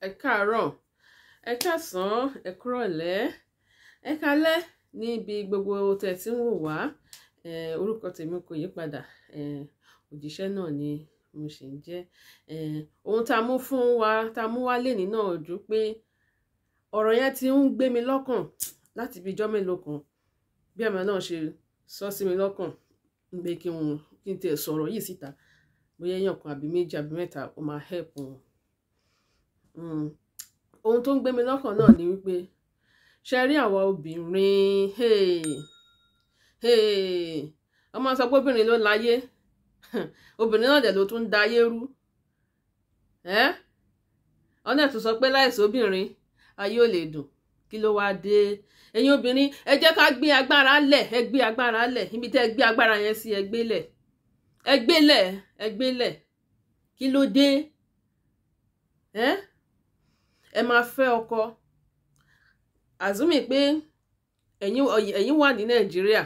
Ẹ káàárọ̀, ẹ káàsán, ẹ kúrọ̀lẹ́, ẹ kálẹ́ níbi gbogbo tẹ́ tí ń wò wá. Orúkọ tèmi kò yí padà, òjíṣẹ́ náà ni mo sì ń jẹ́. Ohun tá a mú fún wa, tá a mú wá lénìí náà ojú pé ọ̀rọ̀ yẹn ti ń gbé mi lọ́kàn láti bí ijọ́ mélòó kan, bí ẹ̀mọ́ náà ṣe sọ sí mi lọ́kàn pé kí n tiẹ̀ sọ̀rọ̀ yìí síta, bóyá èèyàn kan àbí méjì àbí mẹ́ta, ó máa help wọn. Ohun tó ń gbé mi lọ́kàn náà ni wípé, ṣe rí àwa obìnrin, ọmọ sọ pé obìnrin ló láyé, obìnrin náà dẹ̀ ló tún dayé rú. Ọ̀nà tó sọ pé láìsí obìnrin, ayé ò lè dùn. Kí ló wáá dé? Ẹ̀yin obìnrin, ẹ jẹ́ ká gbé agbára lẹ̀. Ẹ gbé agbára lẹ̀. Níbi tẹ́ ẹ gbé agbára yẹn sí, ẹ gbé lẹ̀, ẹ gbé lẹ̀, ẹ gbé lẹ̀. Kí ló dé? Ẹ máa fẹ́ ọkọ, assuming pé ẹ̀yin wà ní Nàìjíríà,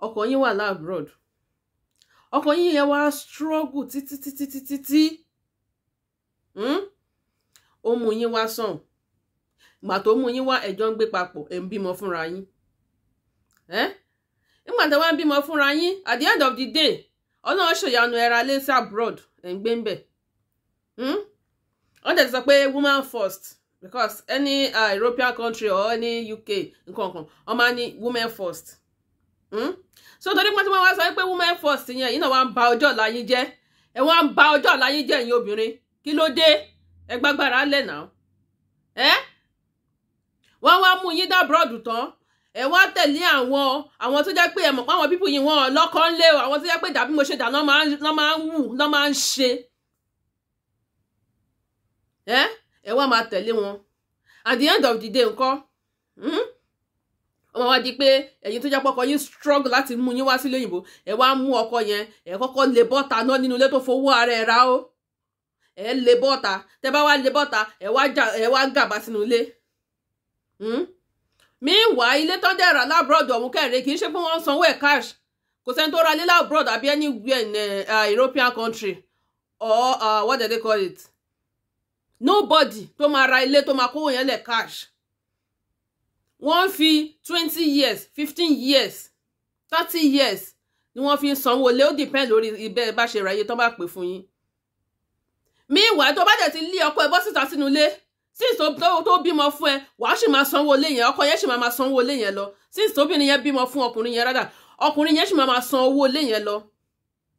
Ọkọ yín wà l'abroad. Ọkọ yín yẹn wá struggle títí títí títí tí ó mú yín wá sàn. Ìgbà tó mú yín wá, ẹjọ́ ń gbé papọ̀, ẹ̀ ń bímọ fúnra yín. Nígbà tó wá ń bímọ fúnra yín, at the end of the day, Ọlọ́run ṣèyanu, ẹ ra lé sí abroad, ẹ̀ ń gbé ń bẹ̀. Wọ́n dẹ̀ ti sọ pé woman first, because any European country or any UK nǹkan kan, wọ́n máa ní women first. So torí pé tí wọ́n wá sọ pé women first yẹn yìí náà, wá ń ba ọjọ́ ọ̀la yín jẹ́. Ẹ wá ń ba ọjọ́ ọ̀la yín jẹ́. Ẹ̀yin obìnrin, kí ló dé? Ẹ gbàgbára lẹ̀ náà. Ẹ wọ́n wá mú yín dé abroad tán, ẹ wá tẹ̀lé àwọn tó jẹ́ pé ẹ mọ̀ pé àwọn people yìí, wọ́n lọ́kọ́ ń lé o, àwọn tó jẹ́ pé dàbí mo ṣe dà náà máa ń wù náà máa ń ṣe. Ẹ wá máa tẹ̀lé wọn. At the end of the day ńkọ́? Ọmọ wa di pé ẹ̀yin tó jẹ́ pọ́kọ yín struggle láti mú yín wá sílé òyìnbó, ẹ wá mú ọkọ yẹn, ẹ kọ́kọ́ lé bọ́ta náà nínú ilé tó fowó ara ẹ̀ ra o. Ẹ lé bọ́ta. Tẹ bá wá lé bọ́ta, ẹ wá jà, ẹ wá gàba sínú ilé. Meanwhile, ilé tó dẹ̀ rà l'abroad ọ̀hún kẹrin, kì í ṣe pé wọ́n ń sanwó ẹ̀ cash. Kò sẹ́ni tó ra ilé l'abroad àbí anywhere in European country or what do they call it, nobody tó máa ra ilé tó máa kówó yẹn lẹ̀ cash. Wọ́n fi 20 years, 15 years, 30 years ni wọ́n fi ń sanwó lé. Ó depend lórí ibẹ̀ bá ṣe ra iye tó bá pè fún yín. Meanwhile, tó bá dẹ̀ ti lé ọkọ ẹ bọ́ síta sínú ilé, since tó bímọ fún ẹ, wàá sì máa sanwó ilé yẹn. Ọkọ yẹn sì máa sanwó ilé yẹn lọ. Since tóbìnrin yẹn bímọ fún ọkùnrin yẹn rádà, ọkùnrin yẹn sì máa san owó ilé yẹn lọ.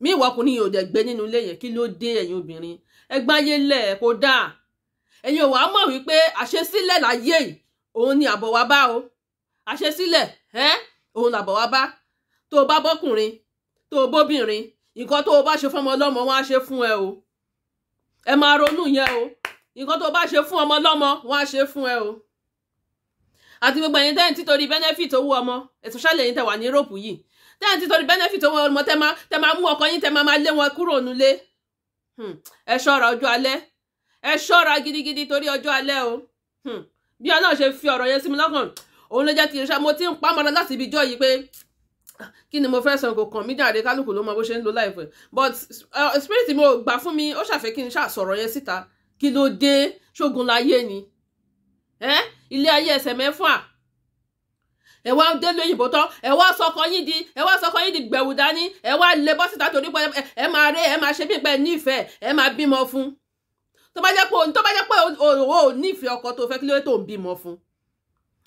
Meanwhile, ọkùnrin yẹn ò dẹ̀ gbé nínú ilé yẹn. Kí ló dé? Ẹ̀yin obìnrin, ẹ gbáyé lẹ̀, kó dáa. Ẹ̀yin ò wá mọ̀ wípé àṣesílẹ̀ láyé yìí, òun ni àbọ̀ wá bá o. Àṣesílẹ̀ ẹ́, òun làbọ̀ wá bá. Tó o bá bọ́kùnrin, tó o bóbìnrin, nǹkan tó o bá ṣe fún ọmọ ọlọ́mọ, wọn á ṣe fún ẹ o. Ẹ máa ronú yẹn o. Nǹkan tó o bá ṣe fún ọmọ ọlọ́mọ, wọn á ṣe fún ẹ o. Àti gbogbo ẹ̀yin tẹ́yìn títorí benefit owó ọmọ, especially ẹ̀yin tẹ́ wà ní Europe yìí, tẹ́yìn títorí benefit owó ọmọ, tẹ́ máa mú ọkọ yín, tẹ́ máa máa lé wọn kúrò nílé, ẹ ṣọ́ra ọjọ́ alẹ́. Ẹ ṣọ́ra gidigidi torí ọjọ́ alẹ́ o. Bí Ọlọ́run ṣe fi ọ̀rọ̀ yẹn sí mi lọ́kàn, òun ló jẹ́ kí n ṣe. Mo ti ń pa mọ́ra láti ibi ijọ́ yìí pé kí ni mo fẹ́ sọ, kò kàn mí jáde, kálukú ló mọ bó ṣe ń lo life ẹ̀. But spirit mi ò gbà fún mi, ó ṣàfẹ́ kí n ṣàsọ̀rọ̀ yẹn síta. Kí ló dé? Ṣógun láyé ni ilé ayé ẹsẹ̀ mẹ́fà. Ẹ wá dé lóyìnbó tán, ẹ wá sọkọ yín di gbẹ̀wù dání, ẹ wá lé bọ́ síta torí pé ẹ máa ré, ẹ máa ṣe bí pé nífẹ̀ẹ́, ẹ máa bímọ fún. Tó bá jẹ́ pé o ò nífẹ̀ẹ́ ọkọ tó fẹ́, kí ló dé tó ń bímọ fún?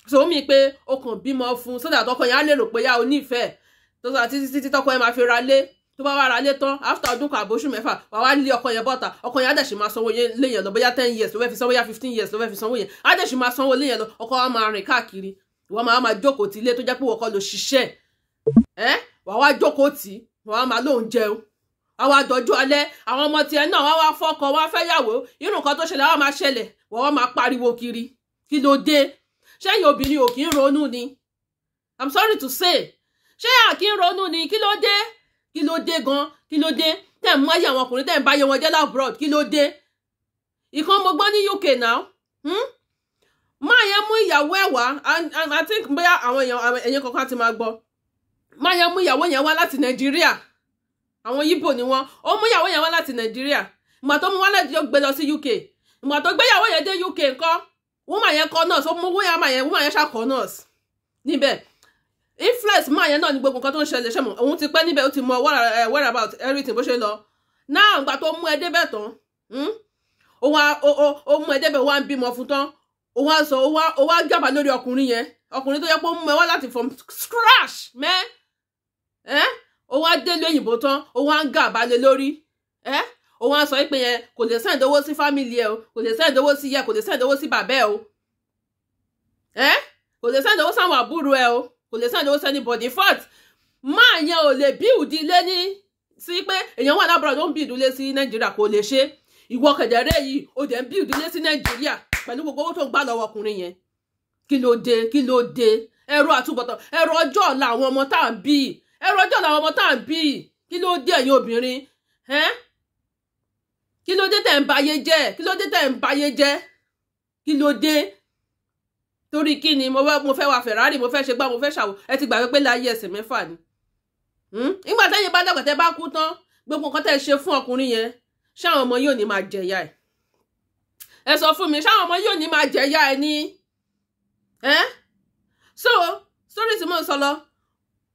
So mi pé o kàn bímọ fún sódà tọkọ yẹn á lè rò pé yá o nífẹ̀ẹ́, tó sọ títí títí tọkọ yẹn máa fi ra lé. Tó bá wá ra lé tán, after ọdún kan àbóṣù 6, wà wá lé ọkọ yẹn bọ́ta. Ọkọ yẹn á dẹ̀ sì máa sanwó lé yẹn lọ. Bóyá 10 years ló fẹ́ fi sanwó, bóyá 15 years ló fẹ́ fi sanwó yẹn, á dẹ̀ sì máa sanwó lé yẹn lọ. Ọkọ wa máa rìn káàkiri, ìwọ máa máa jókòó tì ilé tó jẹ́ pé wọ́n kọ́ ló ṣiṣẹ́ ẹ́. Wà wá jókòó tì, wà wá máa lóun jẹun. Àwọn àdọ́jú alẹ́, àwọn ọmọ tiẹ̀ náà wá wá fọ́kọ, wá fẹ́yàwó, irú nǹkan tó ṣẹlẹ̀ wá máa ṣẹlẹ̀, wọ́n wá máa pariwo kiri. Kí ló dé? Ṣẹ́yìn obìnrin ò kí ń ronú ni? I'm sorry to say, ṣé à kí ń ronú ni? Kí ló dé? Kí ló dé gan? Kí ló dé tẹ̀ ń máyé àwọn ọkùnrin, tẹ̀ ń báyé wọn jẹ́ l'abroad? Kí ló dé? Ìkan mo gbọ́ ní UK now, Máa yẹn mú ìyàwó ẹ̀ wá, and I think bóyá àwọn èèyàn ẹ̀yìn kankan ti máa gbọ́. Máa yẹn mú ìyàwó yẹn wá láti Nàìjíríà. Àwọn Yíbò ni wọ́n. Ó mú ìyàwó yẹn wá láti Nàìjíríà. Ìgbà tó mú wá láti, ó gbé lọ sí UK. Ìgbà tó gbéyàwó yẹn dé UK ńkọ́? Woman yẹn kọ́ nurse, ó mú woman yẹn, woman yẹn ṣàkọ́ nurse níbẹ̀. Influence man yẹn náà ní gbogbo nǹkan tó ń ṣẹlẹ̀. Ṣẹ́mu òun ti pẹ́ níbẹ̀, ó ti mọ whereabout, everything bó ṣe lọ. Náà ìgbà tó mú ẹ débẹ̀ tán, ó wá ó mú ẹ débẹ̀, ó wá ń bímọ fún tán, ó wá sọ, ó wá gàba lórí ọkùnrin yẹn, ọkùnrin tó yẹ pé ó mú ẹ wá láti from scratch mẹ́ ẹ́. Ó wá délé òyìnbó tán, ó wá ń gàba lé lórí ẹ́. Ó wá sọ pé yẹn kò lè send owó sí family ẹ o, kò lè send owó sí yẹ, kò lè send owó sí bàbá ẹ o, ẹ́, kò lè send owó sáwọn àbúrò ẹ o, kò lè send owó sí anybody. In fact, máa yẹn ò lè build ilé ní sí pé èèyàn wà l'abroad ó ń build ilé sí Nàìjíríà, kò lè ṣe. Ìwọ kẹ̀dẹ̀rẹ́ yìí, ó dẹ̀ ń build ilé sí Nàìjíríà pẹ̀lú gbogbo owó tó ń gbà lọ́wọ́ ọkùnrin yẹn. Kí ló dé? Kí ló dé? Ẹ̀rọ àtúbọ̀tán, ẹ̀rọ ọjọ́ ọ̀la àwọn ọmọ tá à ń bí, ẹ̀rọ ọjọ́ ọ̀la àwọn ọmọ tá à ń bí. Kí ló dé, ẹ̀yin obìnrin ẹ́? Kí ló dé tẹ̀ ń bayé jẹ́? Kí ló dé tẹ̀ ń bayé jẹ́? Kí ló dé? Torí kí ni? Mo fẹ́ wa Ferrari, mo fẹ́ ṣe gbá, mo fẹ́ ṣàwò. Ẹ ti gbàgbé pé láyé ẹsẹ̀ mẹ́fà ni. Nígbà tẹ́yìn bá dàgbà, tẹ́ bá kú tán, gbogbo nǹkan tẹ́ ṣe fún ọkùnrin yẹn, ṣáwọn ọmọ yóò ní máa jẹ̀yà ẹ̀? Ẹ sọ fún mi, ṣáwọn ọmọ yóò ní máa jẹ̀yà ẹ̀ ní ẹ́? So story tí mo ń sọ lọ,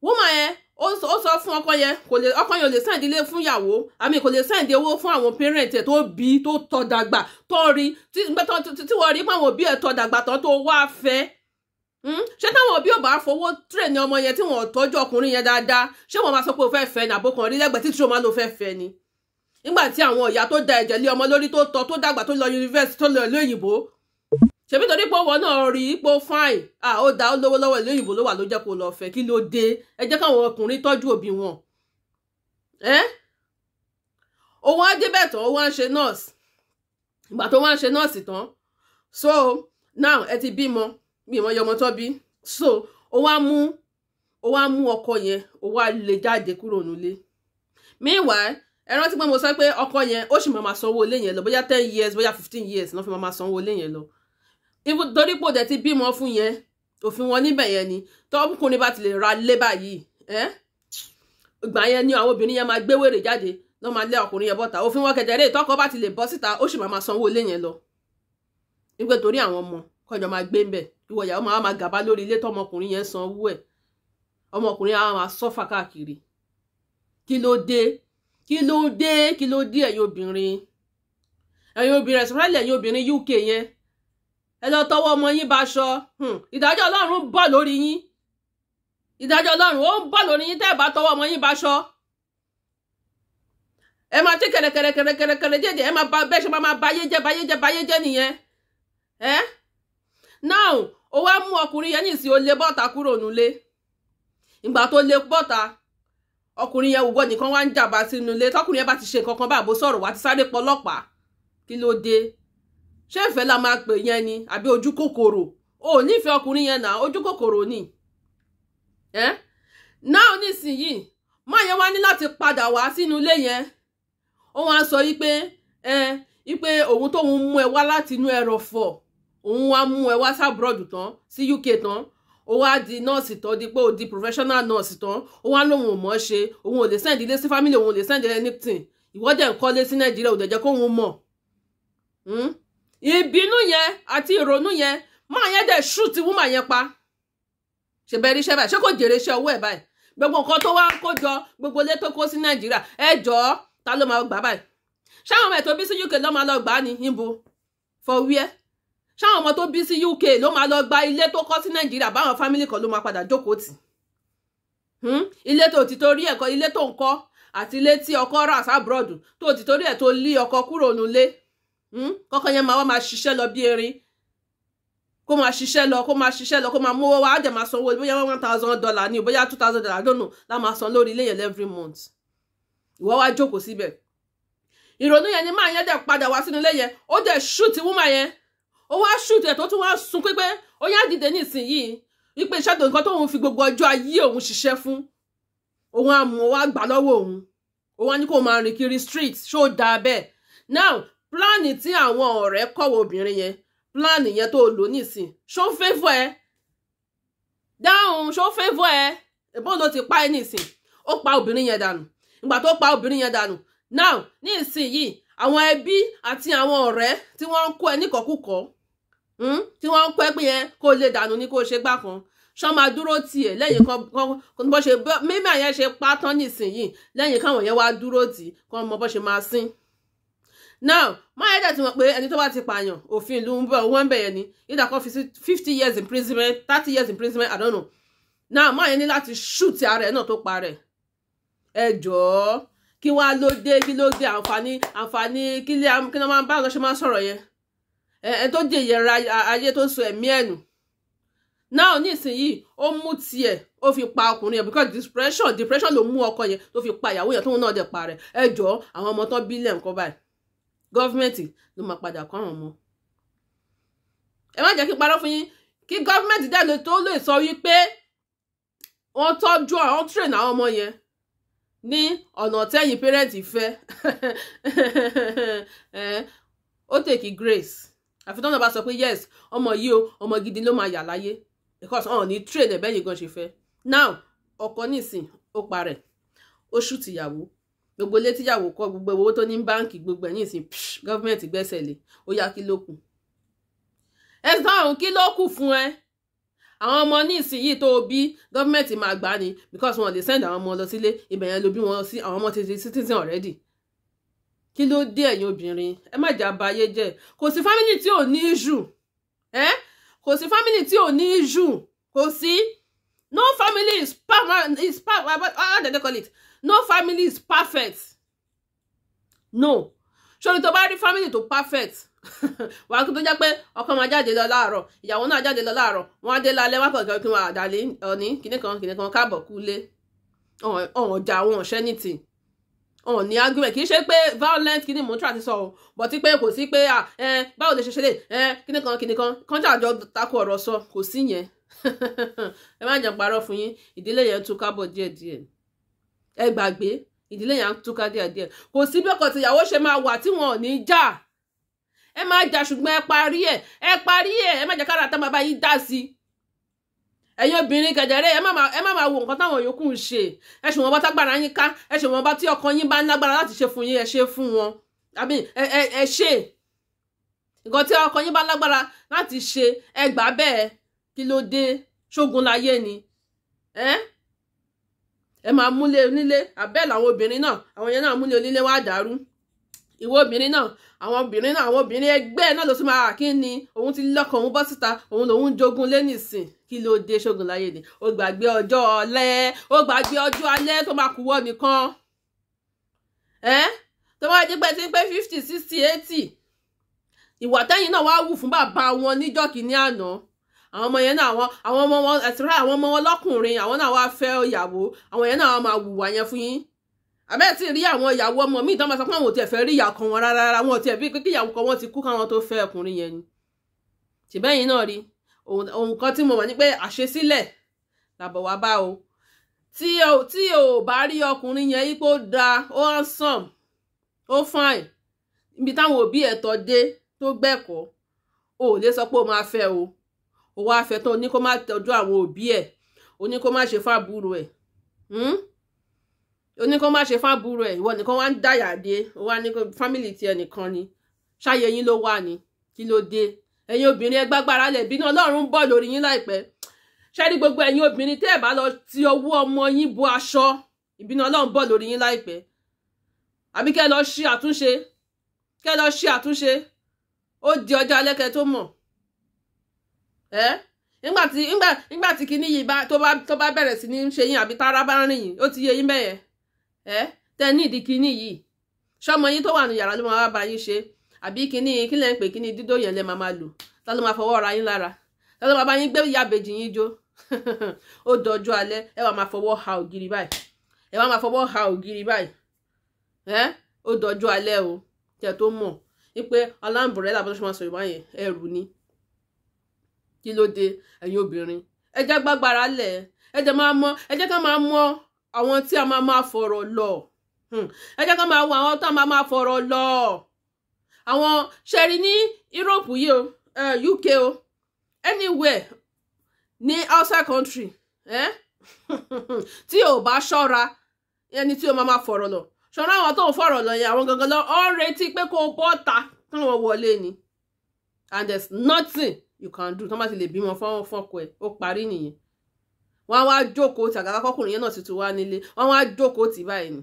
woman yẹn, ó sọ fún ọkọ yẹn, kò lè, ọkọ yẹn ò lè send ilé fún ìyàwó àmì, kò lè send owó fún àwọn parent ẹ̀ tó bí, tó tọ́ dàgbà, tó rí tí wọ́n rí pé àwọn òbí ẹ̀ tọ́ dàgbà tán tó wá fẹ́. Ṣé táwọn òbí ò bá fowó train ọmọ yẹn, tí wọ́n tọ́jú ọkùnrin yẹn dáadáa, ṣé wọ́n máa sọ pé o fẹ́ fẹ́ ní àbókan rí lẹ́gbẹ̀ẹ́ títí o máa lo fẹ́ fẹ́ ni? Nígbà tí àwọn ìyá tó da ẹ̀jẹ̀ lé ọmọ lórí, tó tọ́, tó dàgbà, tó lọ yunifásitì, tó lọ ìlú òyìnbó, ṣebí torí pé wọn náà rí ipò fine, ah, ó da, ó lówó lọ́wọ́, ìlú òyìnbó ló wà, ló jẹ́ kó lọ fẹ́. Kí ló dé? Ẹ jẹ́ káwọn ọkùnrin tọ́jú òbí wọn. Ẹ́ òun á débẹ̀ tán, ó wá ń ṣe nurse. Ìgbà tó wá ń ṣe nurse tán, so now ẹ ti bímọ, mi ìmọ̀ ọmọ tó bí. So ó wá mú ọkọ yẹn, ó wá lè jáde kúrò nílé. Meanwhile, ẹ rántí pé mo sọ pé ọkọ yẹn, ó sì máa máa sanwó ilé yẹn lọ, bóyá 10 years, bóyá 15 years ló fi máa máa sanwó ilé yẹn lọ. Torí pò dẹ̀ ti bímọ fún yẹn, òfin wọn níbẹ̀ yẹn ni tọkùnrin bá ti lè ra lé báyìí, ẹ́ ìgbà yẹn ni àwọn obìnrin yẹn máa gbé wèrè jáde lọ́ máa lé ọkùnrin yẹn bọ́ta. Òfin wọn kẹ̀dẹ̀rẹ́, tọkọ bá ti lè bọ́ síta, ó sì máa máa sanwó ilé yẹn lọ, wípé torí àwọn ọmọ kọjọ máa gbé ń bẹ̀. Ìwọ ìyàwó máa máa gàba lórí ilé tọmọkùnrin yẹn san owó ẹ̀, ọmọkùnrin á máa suffer káàkiri. Kí ló dé? Kí ló dé? Kí ló dé, ẹ̀yin obìnrin? Ẹ̀yin obìnrin, especially ẹ̀yin obìnrin UK yẹn, ẹ lọ tọwọ́ ọmọ yín báṣọ. Ìdájọ́ Ọlọ́run ń bọ̀ lórí yín. Ìdájọ́ Ọlọ́run, ó ń bọ̀ lórí yín tẹ́ ẹ bá tọwọ́ ọmọ yín báṣọ. Ẹ máa tí kẹrẹkẹrẹkẹrẹkẹrẹ díẹ̀, ẹ máa bá bẹ́ẹ̀ ṣe máa báyé jẹ́, báyé jẹ́, báyé jẹ́ nìyẹn. Ẹ now, ó wá mú ọkùnrin yẹn nísìnyí, ó lé bọ́ta kúrò nílé. Ìgbà tó lé bọ́ta, ọkùnrin yẹn wùwọ́ nìkan wá ń jàbá sínú ilé. Tọkùnrin yẹn bá ti ṣe nǹkan kan bá àbó sọ̀rọ̀, wá ti sáré pọlọ́pàá. Kí ló dé? Ṣé ìfẹ́ la máa pè yẹn ni àbí ojú kòkòrò? O ò nífẹ̀ẹ́ ọkùnrin yẹn náà, ojú kòkòrò ni ẹ́. Náà nísìnyìí, máa yẹn wá ní láti padà wá sínú ilé yẹn. Ó wá sọ wípé ẹ wípé òun tóun mú ẹ wá láti inú ẹrọ̀fọ̀, òun wá mú ẹ wá s'abroad tán, sí UK tán, ó wá di nọ́ọ̀sì tán, di pé ó di professional nurse tán, ó wá lóun ò mọ̀ ṣe, òun ò lè send ilé sí family, òun ò lè send anything. Ìwọ́dẹ̀ ń kọ́lé sí Nàìjíríà, ò dẹ̀ jẹ́ kóun mọ̀. Ìbínú yẹn àti ìrònú yẹn, máa yẹn dẹ̀ shoot woman yẹn pa. Ṣe bẹ́ẹ̀ ríṣẹ́ báyìí? Ṣé kò jèrè iṣẹ́ owó ẹ̀ báyìí? Gbogbo nǹkan tó wá ń kó jọ, gbogbo ilé tó kó sí Nàìjíríà, ẹ jọ̀ọ́, ta ló máa gbà báyìí? Ṣáwọn ọmọ ẹ̀ tó bí sí UK ló máa lọ gbà á ní níbo? For where? Ṣáwọn ọmọ tó bí sí UK ló máa lọ gba ilé tó kọ́ sí Nàìjíríà? Báwọn family kan ló máa padà jókòó tì. Ilé tó ti torí ẹ̀kọ́, ilé tó ń kọ́ àti ilé tí ọkọ rà s'abroad, tó ti torí ẹ̀ tó lé ọkọ kúrò nílé, kọ́kọ́ yẹn máa wá máa ṣiṣẹ́ lọ bí erin, kó máa ṣiṣẹ́ lọ, kó máa ṣiṣẹ́ lọ, kó máa mówó wá, á dẹ̀ máa sanwó, bóyá $1,000 ní, bóyá $2,000 lónà la máa san lórí ilé yẹn every month. Ìwọ wá jókòó síbẹ̀. Ìrònú yẹn ni máa yẹn dẹ̀ padà wá sínú ilé yẹn, ó dẹ̀ shoot woman yẹn. Ó wá shoot ẹ̀ tó tún wá sun pípé ó yá dìde nísìnyìí wípé iṣẹ́ tó nǹkan tóun fi gbogbo ọjọ́ ayé òun ṣiṣẹ́ fún, òun á mú, ó wá gbà lọ́wọ́ òun, òun á ní kó máa rìn kiri street. Ṣó dáa bẹ́ẹ̀? Now, plan tí àwọn ọ̀rẹ́ kọ̀wé obìnrin yẹn, plan yẹn tó lò nísìn, ṣó ń favour ẹ? Dáhùn, ṣó ń favour ẹ? Ìbọn ló ti pa ẹ nísìn. Ó pa obìnrin yẹn dànù. Ìgbà tó pa obìnrin yẹn dànù, now nísìnyìí Àwọn ẹbí àti àwọn ọ̀rẹ́ tí wọ́n ń kó ẹ níkọ̀kúkọ̀, tí wọ́n ń kó ẹ pé yẹn kó lè dànù ní kó ṣe gbà kan, ṣọ́ máa dúró tiẹ̀ lẹ́yìn kan bó ṣe mímọ̀ yẹn ṣe pa tán nísìnyìí, lẹ́yìn káwọn yẹn wá dúró tì kán mọ bó ṣe máa sín? Now, máa yẹ dẹ̀ ti mọ̀ pé ẹni tó bá ti pààyàn, òfin ìlú ń bọ̀ wọ́n ń bẹ̀ yẹn ni either kan fi sí 50 years imprisonment, 30 years imprisonment, I don't know. Now, máa yẹn ní láti shoot ara ẹ̀ náà tó pa rẹ̀. Ẹ jọ̀ọ́, kí wàá ló dé? Kí ló dé? Àǹfààní kí lè kí ló máa ń bá lọ ṣe máa ń sọ̀rọ̀ yẹn? Ẹ tó jẹ ìyẹra ayé tó sọ ẹ̀mí ẹ̀ nù náà nísìnyìí, ó mú tiẹ̀, ó fi pa ọkùnrin yẹn because depression ló mú ọkọ yẹn tó fi pa ìyàwó yẹn, tóun náà dẹ̀ pa rẹ̀. Ẹ jọ̀ọ́, àwọn ọmọ tán bílẹ̀ nǹkan báyìí, government ló máa padà kọ́ àwọn ọmọ. Ẹ má jẹ́ kí n parọ́ fún yín, kí government dẹ̀ lè tó lè sọ wípé wọ́n tọ́jú àwọn, train àwọn ọmọ yẹn ní ọ̀nà tẹ́yìn parent fẹ́, ó take grace. Àfi tọ́nà bá sọ pé yes, ọmọ yìí o, ọmọ gidi ló máa yà láyé, because ọ̀hún ní train ẹ̀ bẹ́yìn gan ṣe fẹ́. Now, ọkọ nísìn ó parẹ̀, ó shoot ìyàwó, gbogbo ilé tíyàwó kọ́, gbogbo owó tó ní báǹkì, gbogbo ẹ̀ nísìn, government gbẹ́sẹ̀ lé. Ó yá, kí ló kù? Ẹ sọ̀rọ̀, kí ló kù fún ẹ? Àwọn ọmọ ní ìsinyìí tó bí, government máa gbà ní because wọn lè send àwọn ọmọ lọ sílé. Ibẹ̀ yẹn ló bí wọn sí, àwọn ọmọ ti di citizen already. Kí ló dé, ẹ̀yin obìnrin? Ẹ má jà bayé jẹ́. Kò sí family tí ò ní issue ẹ, kò sí family tí ò ní issue, kò sí. No family is perfect, is perfect. How do they call it? No family is perfect, no. Sórí tó bá rí family tó perfect, wàá kí tó jẹ́ pé ọkọ máa jáde lọ láàárọ̀, ìyàwó náà jáde lọ láàárọ̀, wọ́n á dé lálẹ́, wọ́n kàn kí wọ́n àdàlẹ́ ọ̀ní kíní kan kíní kan, káàbọ̀ kúlé, ọ̀hún ọjà wọn ọ̀ṣẹ́ nìtì, ọ̀hún ní argument. Kì í ṣe pé violent kíní mò ń try àti sọ o, but pé kò sí pé báwo lè ṣe ṣe lè kíní kan kíní kan kan jàjọ tako ọ̀rọ̀ sọ, kò sí yẹn. Ẹ má jẹ́ parọ́ fún yín, ìdílé yẹn túká bọ̀ díẹ̀díẹ̀. Ẹ gbàgbé, ìdílé yẹn túká díẹ̀díẹ̀. Kò sí bí ọkọ tìyàwó ṣe máa wà tí wọn ò ní jà. Ẹ má jà, ṣùgbọ́n ẹ parí ẹ, ẹ parí ẹ. Ẹ má jẹ́ kára tá máa bá yín dá sí. Ẹ̀yin obìnrin kẹ̀dẹ̀rẹ́, ẹ má máa wo nǹkan táwọn yòókù ń ṣe. Ẹ ṣe wọn bá tágbára yín ká, ẹ ṣe wọn bá tí ọkọ yín bá ń lágbára láti ṣe fún yín, ẹ ṣe fún wọn. Àbí ẹ ṣe nǹkan tí ọkọ yín bá lágbára láti ṣe, ẹ gbà bẹ́ẹ̀. Kí ló dé? Ṣógun láyé ni ẹ? Ẹ máa múlé onílé àbẹ́ làwọn obìnrin náà, àwọn yẹn náà múlé onílé wá dàrú. Ìwọ obìnrin náà, àwọn obìnrin náà, àwọn obìnrin ẹgbẹ́ náà ló tún máa kí ni òun ti lọ́kàn, òun bọ́ síta, òun lòun jogún lé nìsín. Kí ló dé? Ṣógun láyé ni? Ó gbàgbé ọjọ́ ọ̀lẹ́, ó gbàgbé ọjọ́ alẹ́ tó máa kúwọ́ nìkan ẹ́, tó máa jẹ́ pé tí ń pé 50, 60, 80. Ìwà tẹ́yìn náà wá wù fún bàbá wọn níjọ́ kìíní àná, àwọn ọmọ yẹn náà, àwọn ọmọ wọn ẹ̀sìnrà, àwọn ọmọ wọn lọ́kùnrin, àwọn náà wá fẹ́ ìyàwó, àwọn yẹn náà wá máa wùwà yẹn fún yín. Àbẹ́ẹ̀ tí rí àwọn ìyàwó ọmọ míì tán máa sọ pé àwọn ò tiẹ̀ fẹ́ rí ìyá kan wọn rárá rárá, wọn ò tiẹ̀ bí pé kí ìyàwó kan wọn ti kú káwọn tó fẹ́ ọkùnrin yẹn ni. Ṣèbẹ́yìn náà rí ohun kan tí mo mọ̀ ní pé àṣesílẹ̀ làbọ̀ wá bá o. Tí o bá rí ọkùnrin yẹn yípo da, ó handsome, ó fine, ibi táwọn òbí ẹ̀ tọ́ dé tó gbẹ̀kọ́, o ò lè sọ pé o máa fẹ́ o. O wá fẹ́ tán, o ní kó má tọ́jú àwọn òbí ẹ̀, o ní kó má ṣe fábúrò ẹ̀, o ní kó má ṣe fábúrò ẹ̀, ìwọ nìkan wá ń dàyà dé, o wá ní family tiẹ̀ nìkan ni ṣáyé yín ló wà ní. Kí ló dé, ẹ̀yin obìnrin? Ẹ gbágbára lẹ̀, bínú Ọlọ́run ń bọ̀ lórí yín láìpẹ́. Ṣẹ́rí gbogbo ẹ̀yin obìnrin tẹ́ ẹ̀ bá lọ ti owó ọmọ yín bo aṣọ, ìbínú Ọlọ́run bọ̀ lórí yín láìpẹ́. Àbí kẹ́ lọ ṣe àtúnṣe, kẹ́ lọ ṣe àtúnṣe. Ó di ọjọ́ alẹ́ kẹ́ tó mọ̀ ẹ́. Nígbà tí kinní yìí bá tó bá bẹ̀rẹ̀ sí ní ṣe yín, àbí tára bá rìn yín, ó ti yé yín bẹ́yẹn. Ẹ́ tẹ́ ní ìdí kinní yìí, ṣọmọ yín tó wà ní yàrá ló máa wá bá yín ṣe? Àbí kinní kí lẹ́ ń pè kinní dídó yẹn lẹ́ máa máa lò? Ta ló máa fọwọ́ ra yín lára? Ta ló máa bá yín gbé ìyá àbèjì yín jó? Ó dọjọ́ alẹ́, ẹ wà máa fọwọ́ ha ògiri báyìí, ẹ wà máa fọwọ́ ha ògiri báyìí. Ẹ ó dọjọ́ alẹ́ o tẹ tó mọ̀ wípé aláǹbùrẹ́là bó ṣe máa sọ ìwà yẹn, ẹrù ni. Kí ló dé, ẹ̀yin obìnrin? Ẹ jẹ́ gbàgbára lẹ̀, ẹ jẹ́ máa mọ, ẹ jẹ́ ká máa mọ àwọn tí a máa máa fọ̀rọ̀ lọ. Ẹ jẹ́ ká máa wo àwọn tí a máa máa fọ̀rọ̀ lọ. Àwọn ṣẹ́rí ní Europe yìí o, UK o, anywhere ní outside country, eh? Tí o bá ṣọ́ra, ẹni tí o máa máa fọ̀rọ̀ lọ, Ṣọ́ra àwọn tó ń fọ̀rọ̀ lọ yẹn, àwọn gangan lọ ọ́ retí pé kó o bọ́ta káwọn wọlé ni, and there's nothing you can do. Tó bá ti lè bímọ fọ́kọ ẹ̀, ó parí nìyẹn. Wọ́n á wá jókòó tí àgàgà kọkùnrin yẹn náà ti tún wá nílé, wọ́n wá jókòó tì báyìí ni.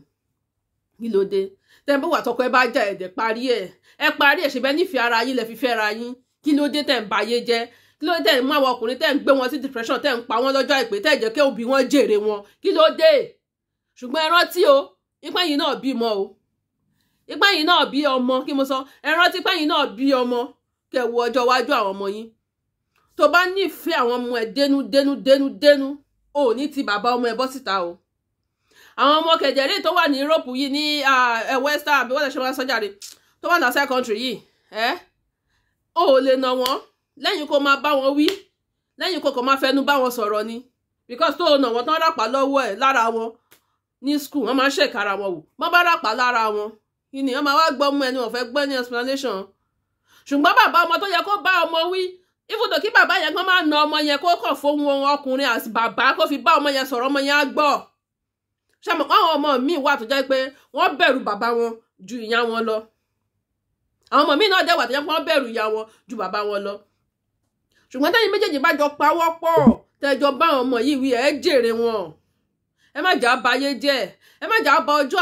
Kí ló dé tẹ́ bó wà tọkọ ẹ bá jà, ẹ̀dẹ̀ parí ẹ̀, ẹ parí ẹ̀. Ṣe bẹ́ẹ̀ nífẹ̀ẹ́ ara yín lẹ fi fẹ́ ra yín. Kí ló dé tẹ́ ń bayé jẹ́? Kí ló dé tẹ́ ń mú àwọn ọkùnrin, tẹ́ ń gbé wọn sí depression, tẹ́ ń pa wọ́n lọ́jọ́ àìpé, tẹ́ jẹ́ kí òbí wọn jèrè wọn? Kí ló dé? Ṣùgbọ́n ẹ rántí o, ipá yìí náà bímọ o, ipá yìí náà bí ọmọ. Kí mo sọ? Ẹ rántí ipá yìí náà bí ọmọ. Kẹ́ wo ọjọ́ iwájú àwọn ọmọ yín. Tó bá nífẹ̀ẹ́ àwọn ọmọ ẹ dénú dénú dénú dénú, ò ní ti bàbá ọmọ ẹ bọ́ síta o. Àwọn ọmọ kẹjẹrẹ tó wà ní Europe yìí, ní Western, àbí wọ́n lè ṣe máa sọ́jà rè, tó wà ní outside country yìí, ẹ ò lè nà wọ́n lẹ́yìn kó máa bá wọn wí, lẹ́yìn kó kò máa fẹnu bá wọn sọ̀rọ̀ ni, because tó nà wọ́n tán, rápá lọ́wọ́ ẹ̀ lára wọn ní school, wọ́n máa ń ṣèkára wọn wò. Wọ́n bá rápá lára wọn kí ni wọ́n máa wá gbọ́ mú ẹni wọ́n fẹ́ gbọ́ ní explanation. Ṣùgbọ́n bàbá ọmọ tó yẹ kó bá ọmọ wí, ibùdó kí bàbá yẹn kó máa na ọmọ yẹn, kó kàn fóun ọkùnrin àti bàbá, kó fi bá ọmọ yẹn sọ̀rọ̀, ọmọ yẹn á gbọ́. Ṣàmọ̀ àwọn ọmọ míì wà tó jẹ́ pé wọ́n bẹ̀rù bàbá wọn ju ìyá wọn lọ. Àwọn ọmọ míì náà dẹ̀ wà tó jẹ́ pé wọ́n bẹ̀rù ìyá wọn ju bàbá wọn lọ. Ṣùgbọ́n tẹ́yin méjèèjì bá jọ pawọ́ pọ̀, tẹ́jọ bá àwọn ọmọ yìí wí, ẹ jèrè wọn. Ẹ má jà bayé jẹ́, ẹ má jà bà ọjọ́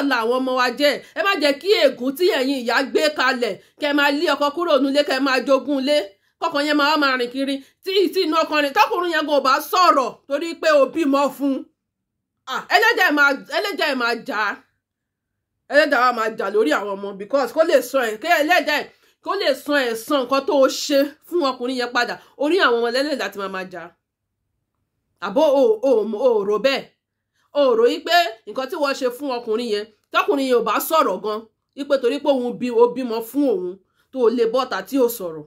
ọ̀la àwọn ọmọ wa jẹ́. Ẹ má jẹ́ kí ègún tí ẹ̀yin ìyá gbé kalẹ̀, kẹ́ máa lé ọkọ kúrò nílé, kẹ́ máa jogún lé, kọkàn yẹn máa máa rìn kiri tí inú ọkàn rìn. Tọkùnrin yẹn gan ò bá sọ̀rọ̀ torí pé o bímọ fún un, ẹlẹ́dàá ẹ̀ máa jà, ẹlẹ́dàá wa máa jà lórí àwọn ọmọ, because kó lè sọ ẹ̀ kí ẹlẹ́dàá ẹ̀ kó lè san ẹ̀san nǹkan tó o ṣe fún ọkùnrin yẹn padà orí àwọn ọmọ ẹlẹ́dàá ti máa jà. Àbó o rò bẹ́ẹ̀? O rò yí pé nǹkan tí wọ́n ṣe fún ọkùnrin yẹn, tọkùnrin yẹn ò bá sọ̀rọ̀ gan, wípé torí pé òun bí o bímọ fún òun tó o lè bọ́ta tí o sọ̀rọ̀,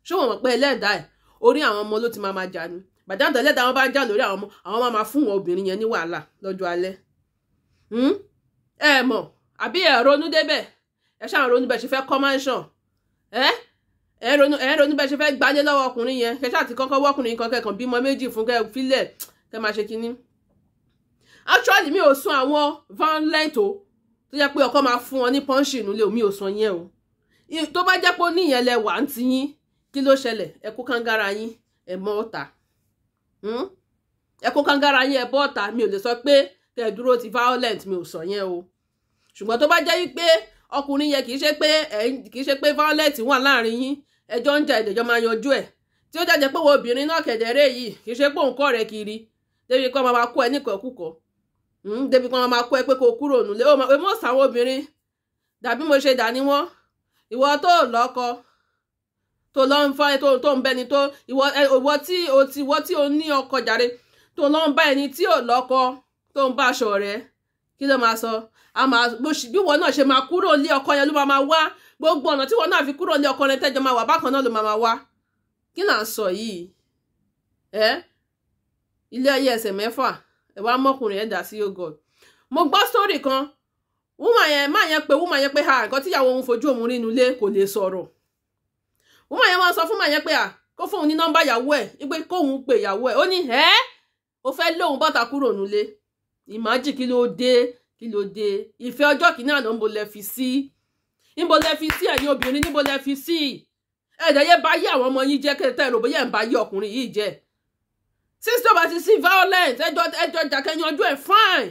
ṣé wọ́n mọ̀ pé ẹlẹ́dàá ẹ̀ orí àwọn ọmọ ló ti máa jà ni? Bàdáǹtà ẹlẹ́dàá wọn bá jà lórí àwọn ọmọ, àwọn máa fún wọn obìnrin yẹn ní wàhálà lọ́jọ́ alẹ́. Ẹ mọ̀ àbí? Ẹ ronú débẹ̀? Ẹ ṣáà ronú bẹ́ẹ̀ ṣe fẹ́ kọ́ mansion, ẹ ronú bẹ́ẹ̀ ṣe fẹ́ gbálé lọ́wọ́ ọkùnrin yẹn. Kẹ ṣáà ti kọ́kọ́ wọ́kùnrin kan, kẹ́kàn bímọ méjì fún, kẹ́ filẹ̀, kẹ́ máa ṣe kínní. Actually, mi ò sún àwọn violent o, tó jẹ́ pé ọkọ máa fún wọn ní punch nílé, mi ò sọ yẹn o. Tó bá jẹ́ pé ó níyẹn lẹ wà ń tiyín, kí ló ṣẹlẹ̀? Ẹ kó kángára yín, ẹ mọ́ ọ̀tá, ẹ kó kángára yín, ẹ bọ́ ọ̀tá. Mi ò lè sọ pé kẹ́ ẹ dúró ti violent, mi ò sọ yẹn o. Ṣùgbọ́n tó bá jẹ́ wípé ọkùnrin yẹn kì í ṣe pé violent wà láàrin yín, ẹjọ́ ń jà, ìdẹ̀jọ́ máa yanjú ẹ̀, tí ó jẹ́ pé wo obìnrin náà kẹ̀dẹ̀rẹ́ yìí, kì í ṣe pé òun kọ́ rẹ̀ kiri débi pé wọ́n máa kó ẹ níkọ̀ọ́kùkọ̀, débi pé wọ́n máa kó ẹ pé kó kúrò nílé. Ó mọ̀ sáwọn obìnrin dàbí mo ṣe dà ní wọ́n. Ìwọ tó lọ́kọ, tó lọ ń fa tó ń bẹni tó ìwọ tí o ti ìwọ tí o ní ọkọ jàre, tó lọ ń bá ẹni tí ò lọ́kọ, tó ń bá aṣọ rẹ̀, kí ló máa sọ? A máa bí wọn náà ṣe máa kúrò nílé ọkọ yẹn ló máa wá gbogbo ọ̀nà tí wọn náà fi kúrò nílé ọkọ rẹ̀, tẹ́jọ́ máa wà bákan náà ló máa wá. Kí là ń sọ yìí? Ẹ ilé ayé ẹsẹ̀ mẹ́fà, ẹ wá mọ́kùnrin ẹ̀ dà sí. Oh God, mo gbọ́ story kan. Woman yẹn má yẹn pé woman yẹn pé ha, nǹkan tíyàwó òun fojú òun rí inú ilé, kò lè sọ̀rọ̀. Woman yẹn máa sọ fún màá yẹn pé à kó fóun ní nọ́mbà ìyàwó ẹ̀, wípé kóun pe ìyàwó ẹ̀. Ó ní ẹ́ ó fẹ́ lóun bọ́ta kúrò nílé. Ìmájì, kí ló dé? Kí ló dé? Ìfẹ́ ọjọ́ kìíní àná, níbo lẹ fi sí? Níbo lẹ fi sí? Ẹ̀yin obìnrin, níbo lẹ fi sí? Ẹ̀ẹ́dẹ̀ yẹ bá yé àwọn ọmọ yín jẹ́ kẹ́tẹ́ rò bóyá ẹ̀ ń bá yé ọkùnrin yìí jẹ́. Since tó bá ti sí violent, ẹjọ́ ẹjọ́ jàkẹ́ yanjú ẹ̀, fine.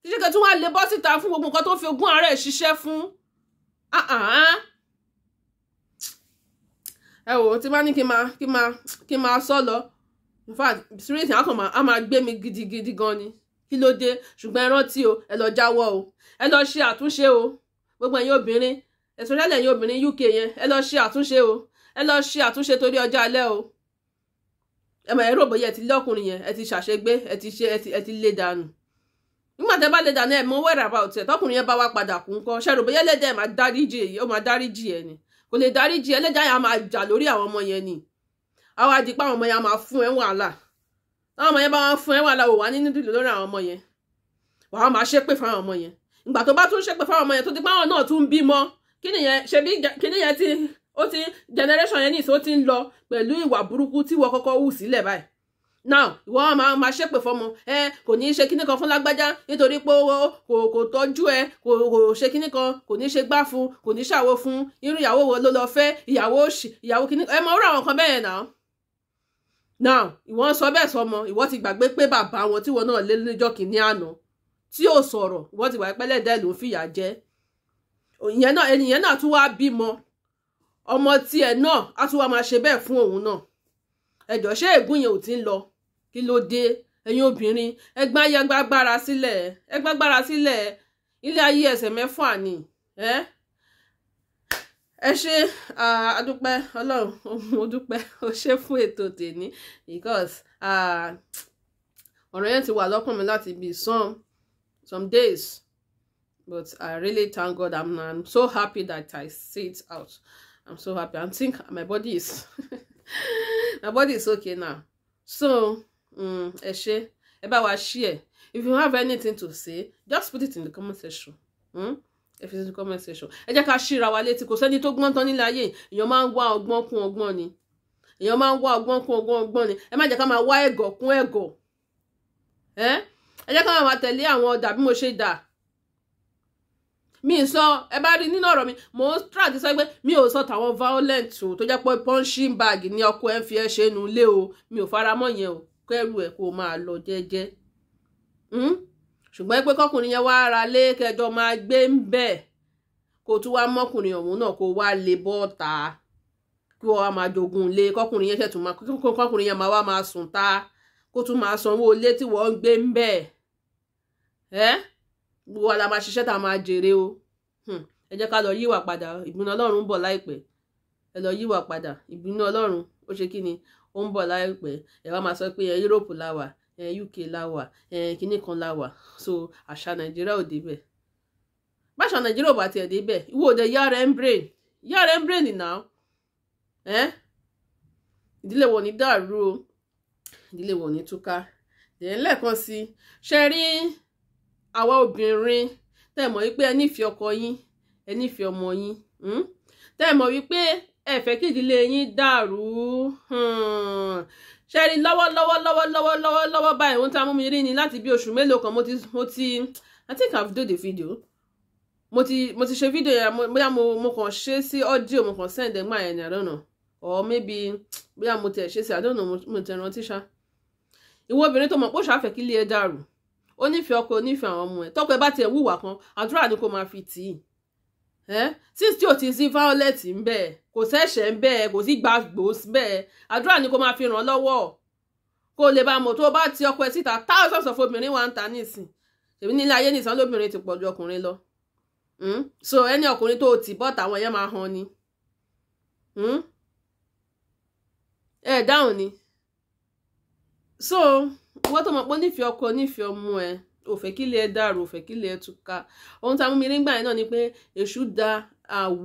Títí kẹ́ tí wọ́n á lè bọ́ síta fún gbogbo nǹkan tó fi ogún ara ẹ̀ ṣiṣẹ́ fún. Ẹ wò ó, tí bá ní kí n máa sọ lọ, in fact, spirit yẹn á máa gbé mi gidigidi gan ni. Kí ló dé? Ṣùgbọ́n ẹ rántí o, ẹ lọ jáwọ́ o, ẹ lọ ṣe àtúnṣe o. Gbogbo ẹ̀yin obìnrin, especially ẹ̀yin obìnrin UK yẹn, ẹ lọ ṣe àtúnṣe o, ẹ lọ ṣe àtúnṣe torí ọjọ́ alẹ́ o. Ẹ mọ̀, ẹ rò bóyá ẹ ti lọ́kùnrin yẹn, ẹ ti ṣàṣegbé, ẹ ti ṣe, ẹ ti lé dànù. Nígbà tẹ́ bá lé dànù, ẹ mọ where about ẹ. Tọkùnrin yẹn bá wá padà kún kọ́, ṣe rò bóyá ẹlẹ́dàá ẹ máa dáríjì èyí? Ó máa dáríjì ẹ ni? Kò lè dáríjì. Ẹlẹ́dàá yẹn á máa jà lórí àwọn ọmọ yẹn ni. Àwọn àdìpá àwọn ọmọ yẹn á máa fún ẹ wàhálà. Táwọn ọmọ yẹn bá wọn fún ẹ wàhálà, ò wá nínú dùn lórí àwọn ọmọ yẹn, wàá máa ṣépè fáwọn ọmọ yẹn. Ìgbà tó bá tún ṣépè fáwọn ọmọ yẹn, tó ti pé àwọn náà tún bímọ, kí nìyẹn? Ṣebí kí nìyẹn tí ó ti generation yẹn ní ìṣó ti ń lọ pẹ̀lú ìwà burúkú tí wọ́n kọ́kọ́ hù sílẹ̀ báyìí. Now ìwọ máa ṣépè fọmọ ẹ, kò ní í ṣe kíní kan fún lágbájá nítorí pé kò tọ́jú ẹ, kò ṣe kíní kan, kò ní í ṣe gbá fún, kò ní í ṣàwo fún. Irú ìyàwó wo ló lọ fẹ́? Ìyàwó òṣì, ìyàwó kíní, ẹ mọ orú àwọn kan bẹ́ẹ̀ náà. Now ìwọ ń sọ bẹ́ẹ̀ sọmọ, ìwọ ti gbàgbé pé bàbá wọn tí wọn náà lé níjọ́ kìíní àná tí ò sọ̀rọ̀, ìwọ ti wà pẹ́lẹ́dẹ́ ló ń fìyà jẹ ìyẹn náà. Ẹnìyẹn náà tún wá bímọ, ọmọ tiẹ̀ náà á tún wá máa ṣe bẹ́ẹ̀ fún òun náà. Ẹjọ́, ṣé ègún yẹn ò ti ń lọ? Kí ló dé? Ẹ̀yin obìnrin, ẹgbẹ́ ayé gbàgbára sílẹ̀, ẹ gbàgbára sílẹ̀. Ilé ayé ẹsẹ̀ mẹ́fà ni. Ẹ ṣe, adúpẹ́ Ọlọ́run, mo dúpẹ́, ó ṣe fún ètò tèmi, because ọ̀rọ̀ yẹn ti wà lọ́kàn mi láti bí some days, but I really thank God. I'm so happy that I see it out. I'm so happy. I think my body is okay now. So ẹ ṣé, ẹ bá wa share. If you have anything to say, just put it in the comment section. Ẹ fi sí comment section. Ẹ jẹ́ ká ṣíra wa létí. Kò sẹ́ni tó gbọ́n tán nílé ayé. Èèyàn máa ń wá ọgbọ́n kún ọgbọ́n ni. Èèyàn máa ń wá ọgbọ́n kún ọgbọ́n ọgbọ́n ni. Ẹ má jẹ́ ká máa wá ẹ̀gọ̀ kún ẹ̀gọ̀. Ẹ jẹ́ ká máa tẹ̀lé àwọn ọ̀dà bí mo ṣe dà. Mi sọ, ẹ bá rí nínú ọ̀rọ̀ mi, mò ń try àti sọ pé mi ò sọ tàwọn violent o, tó jẹ́ pé punching bag ní ọkọ ẹ̀ ń fi ẹ́ ṣe nu ilé o. Mi ò fara mọ́ yẹn o. Kẹ́rù ẹ̀ kó máa lọ jẹ́jẹ́. Ṣùgbọ́n pé kọkùnrin yẹn wá ra lé, kẹjọ máa gbé ń bẹ̀, kó tún wá mọ́kùnrin ọ̀hún náà, kó wá lé bọ́ọ̀ta, kí wọ́n wá máa jogun lé, kọkùnrin yẹn ṣẹ̀tún máa, kọkùnrin yẹn máa wá máa sùn ta, kó tún máa sanwó ilé tí wọ́n ń gbé ń bẹ̀. Ẹ́ gbogbo wa la máa ṣiṣẹ́ tá a máa jèrè o. Ẹ jẹ́ ká lọ yíwà padà. Ìbínú Ọlọ́run ń bọ̀ láìpẹ́. Ẹ lọ yíwà padà. Ìbínú Ọlọ́run, ó ṣe kí ni, ó ń bọ̀ láìpẹ́. Ẹ wá máa sọ pé ẹ Europe la wà, ẹ UK la wà, ẹ kinní kan la wà, so àṣà Nàìjíríà ò débẹ̀. Báṣà Nàìjíríà ò bá tiẹ̀ débẹ̀, ìwọ òde yára ẹ̀ ń brain, yára ẹ̀ ń brain now. Ẹ ìdílé wo ní dàrú o, ìdílé wo ní túká. Dẹ̀ lẹ́ẹ̀kan sí, ṣe rí àwa obìnrin tẹ́ mọ̀ wípé ẹ nífẹ̀ẹ́ ọkọ yín, ẹ nífẹ̀ẹ́ ọmọ yín, tẹ́ mọ̀ wípé ẹ fẹ́ kí ìdílé yín dàrú, ṣe rí lọ́wọ́lọ́wọ́ lọ́wọ́lọ́wọ́ lọ́wọ́lọ́wọ́ báyìí, ohun tí a mú mi rí ni láti bí oṣù mélòó kan, mo ti I think I've done the video. Mo ti ṣe video yẹn, bóyá mo kàn ṣe sí audio, mo kàn send ẹ̀gbọ́n yẹn ni, I don't know, or maybe bóyá mo tẹ̀ ṣe sí, I don't know, mo tẹ̀ rántí ṣá. Ìwọ obìnrin tó mọ̀ pé ó ṣàfẹ́ kí ilé ẹ dàrú, ó nífẹ̀ẹ́ ọkọ, ó nífẹ̀ẹ́ àwọn ọmọ ẹ̀, tọ́kọ ẹ bá tiẹ̀ wùwà kan, àdúrà ni kó máa fi tì í. Ẹ́ since tí ò ti sí violent ń bẹ, kò sẹ́ṣẹ̀ ń bẹ, kò sí gbàgbó bẹ́ẹ̀, àdúrà ni kó máa fi ràn lọ́wọ́, kó lè bá mọ̀. Tó bá ti ọkọ ẹ síta, thousands of obìnrin wà ń ta nísìn. Ṣèbí nílé ayé nìsan lóbìnrin ti pọ̀ ju ọkùnrin lọ. So ẹni ọkùnrin tó tì bọ́ta, àwọn yẹn máa han ni. Ẹ dáhùn ni. So wọ́n tó mọ̀ pé ó nífẹ̀ẹ́ ọkọ, nífẹ̀ẹ́ ọmọ ẹ, ò fẹ́ kí ilé ẹ dàrú, ò fẹ́ kí ilé ẹ túká, ohun tá a mú mi nígbà yẹn náà ni pé èṣù da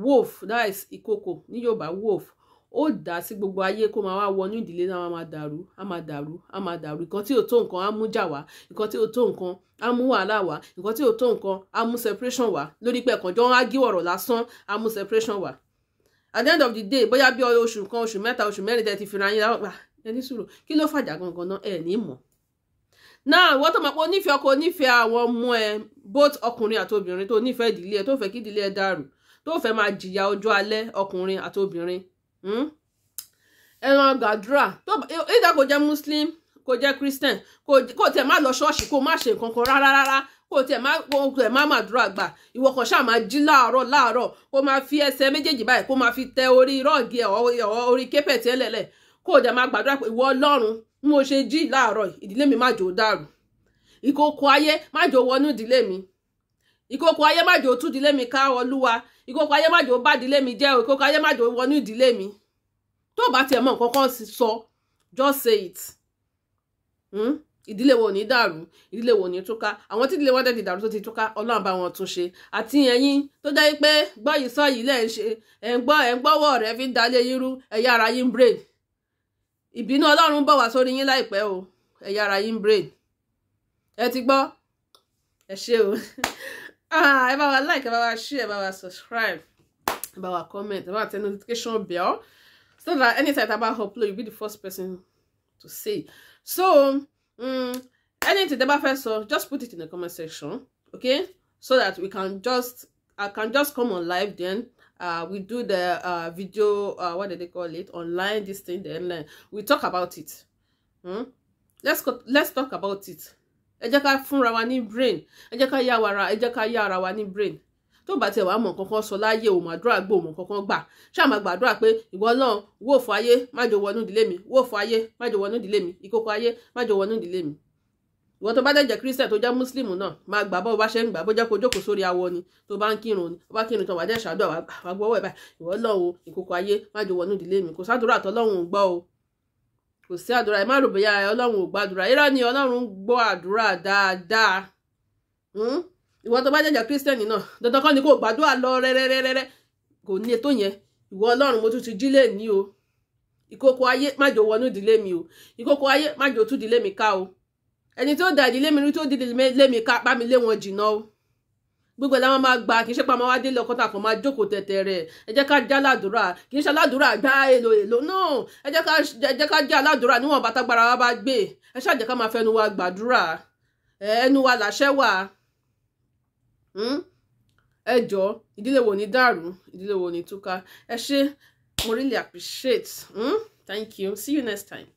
wolf, that is ìkòkò ní Yorùbá, wolf, ó dá sí gbogbo ayé kó máa wá wọnú ìdílé náà, máa dàrú, á máa dàrú, á máa dàrú. Nǹkan tí ò tó nǹkan á mú jà wá, nǹkan tí ò tó nǹkan á mú wàhálà wá, nǹkan tí ò tó nǹkan á mú separation wá, lórí pé ẹ̀kànjọ́ ń ágí ọ̀rọ̀ lásán á mú separation wá. At the end of the day, bóyá bí oṣù kan, oṣù mẹ́ta, oṣù mẹ́rin tẹ́ ti fira yín láwọn, ẹ ní sùúrù, kí ló fàjà gangan náà? Ẹ ní mọ̀ náà. Ìwọ tó mọ̀ pé onífẹ̀ẹ́ ọkọ, onífẹ̀ẹ́ àwọn ọmọ ẹ, both ọkùnrin àti obìnrin, tó nífẹ̀ẹ́ ìdílé ẹ, tó fẹ́ kí ìdílé ẹ dàrú, tó fẹ́ máa jìyà ọjọ́ alẹ́, ọkùnrin àti obìnrin, ẹran gàdúrà tó ìdá, kò jẹ́ Muslim, kò jẹ́ Christian, kò tiẹ̀ má lọ ṣọ́ọ̀ṣì, kò má ṣe nǹkan kan rárá rárá, kò tiẹ̀ má màdúrà gbà, ìwọ kan ṣáà máa jí láàárọ̀ láàárọ̀, kó máa fi ẹsẹ̀ méjèèjì báyìí, kó máa fi tẹ orí rug ẹ̀, orí carpet ẹ̀ lẹ̀lẹ̀, kó o dẹ̀ máa gbàdúrà pé, ìwọ Ọlọ́run, bí mo ṣe jí láàárọ̀, ìdílé mi má jò dàrú, ìkòkò ayé má jò wọnú ìdílé mi, ìkòkò ayé má jò tú ìdílé mi ká, Olúwa, ìkòkò ayé má jò bá ìdílé mi jẹ́, ìkòkò ayé má jò wọnú ìdílé mi. Tó bá tiẹ̀ mọ̀ nǹkan kan sọ, just say it. Ìdílé wo ní dàrú, ìdílé wo ní túká. Àwọn tí ìdílé wọn dẹ̀ ti dàrú, tó ti túká, Ọlọ́run bá wọn tún ṣe. Àti ẹ̀yin tó jẹ́ pé gbọ́ yìí sọ yìí lẹ́ ń ṣe, ẹ̀ ń gbọ́, ẹ̀ ń gbọ́wọ́ rẹ̀ fi ń dalé yín rú, ẹ̀yà ara yín brain. Ìbínú Ọlọ́run bọ̀ wá sórí yín láìpẹ́ o. Ẹ̀yà ara yín brain. Ẹ ti gbọ́, ẹ ṣé o. Ẹ bá wa like, ẹ bá wa share, ẹ bá wa subscribe, ẹ bá wa comment, ẹ bá wa tẹ notification bell, so that anytime tá a bá upload, you be the first person to see. So anything tẹ́ bá fẹ́ sọ, just put it in the comment section, okay, so that we can just I can just come on live, then we do the video, what do they call it, online this thing, then we talk about it. Let's go, let's talk about it. Ẹ jẹ́ ká fúnra wa ní brain, ẹ jẹ́ ká yá wa ra, ẹ jẹ́ ká yá ara wa ní brain. Tó bá tiẹ̀ wá mọ̀ kankan sọ láyé o, màdúrà gbò mọ̀ kankan gbà, ṣáà máa gbàdúrà pé ìwọ náà wò fún ayé, má jò wọnú ìdílé mi, wò fún ayé, má jò wọnú ìdílé mi, ìkókó ayé, má jò wọnú ìdílé mi. Ìwọ tó bá dẹ̀ jẹ́ Christian, tó jẹ́ Muslim náà, máa gbà bó bá ṣe ń gbà, bó jẹ́ kó jókòó sórí awọ ni, tó bá ń kírun ni, tó bá kírun tó wà dẹ̀ ṣàdúrà, wà gbọ́wọ́ ẹ̀ báyìí, ìwọ lọ́wọ́, ìkókó ayé, má jò wọnú ìdílé mi. Kò sádùúrà tọ́lọ́run ò gbọ́ o, kò sí àdúrà. Ẹ má rò bóyá Ọlọ́run ò gbàdúrà, irọ́ ni. Ọlọ́run gbọ́ àdúrà dáadáa. Ìwọ tó bá jẹ́jẹ́ Christian náà, dandan kọ́ ni kò gbàdúrà lọ rẹ́rẹ́rẹ́rẹ́, kò ní ètò yẹn. Ìwọ Ọlọ́run, mo tún ti jí lè ní o, ìkókó ayé, má jò wọnú ìdílé mi o, ìkókó ayé, má jò tún ìdílé mi ká o. Ẹni tó da ìdílé mi rí, tó ìdílé mi ká, bá mi lé wọn jìnnà o. Gbogbo ẹ̀ làwọn máa gbà. Kì í ṣe pé àwọn wá délé ọkọ tàkàn máa jókòó tẹ̀tẹ̀ rẹ̀. Ẹ jẹ́ ká já ládùúrà, kì í ṣe aládùúrà gbá èlò èlò náà. Ẹ jẹ́ ká já aládùúrà níwọ̀n bàtàgbára wa bá gbé. Ẹ ṣáà jẹ́ ká máa fẹnu wa gbàdúrà, ẹnu wa làṣẹ wà. Ẹ jọ, ìdílé wo ní dàrú, ìdílé wo ní túká. Ẹ ṣé, mo really appreciate. Thank you, see you next time,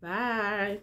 bye.